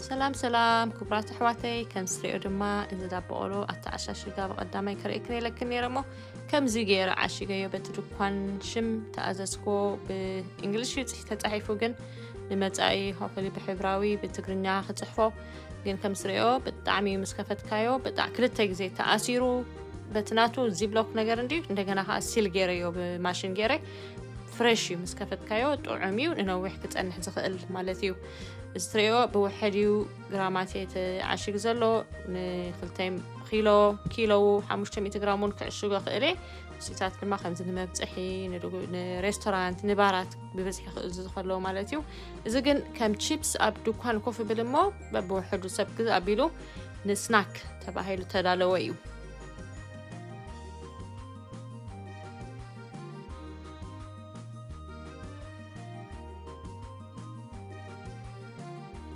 ሰላም ሰላም ክቡራት ኣሕዋተይ፣ ከም ስሪኦ ድማ እዚ ዳቦ ቆሎ ኣተዓሻሽጋ ብቐዳማይ ክርእክን የለክን ነይረ እሞ ከምዚ ገይረ ዓሽገዮ። በቲ ድኳን ሽም ተኣዘዝኮ። ብእንግሊሽ እዩ ጽ- ተጻሒፉ፣ ግን ንመጻኢ ሆፈሊ ብሕብራዊ ብትግርኛ ክጽሕፎ። ግን ከም ስሪኦ ብጣዕሚ እዩ ምስ ከፈትካዮ ብጣዕ ክልተ ግዜ ተኣሲሩ። በቲ ናቱ ዚብሎክ ነገር እንዲ እንደገና ከዓ ሲል ገይረዮ ብማሽን ገይረ። ፍሬሽ እዩ ምስ ከፈትካዮ ጥዑም እዩ፣ ንነዊሕ ክጸንሕ ዝኽእል ማለት እዩ። እዚ ትሪኦ ብውሕድ እዩ ግራማት እቲ ዓሽግ ዘሎ። ንክልተ ኪሎ ኪሎው ሓሙሽተ ሚእቲ ግራም እውን ክዕሽጎ ክእል እየ። ንስታት ድማ ከምዚ ንመብፅሒ ንድጉ- ንሬስቶራንት ንባራት ብብዝሒ ክእዝዙ ከለዉ ማለት እዩ። እዚ ግን ከም ቺፕስ ኣብ ድኳን ኮፍ ብል እሞ በብውሕዱ ሰብ ግዝ ኣቢሉ ንስናክ ተባሂሉ ተዳለወ እዩ።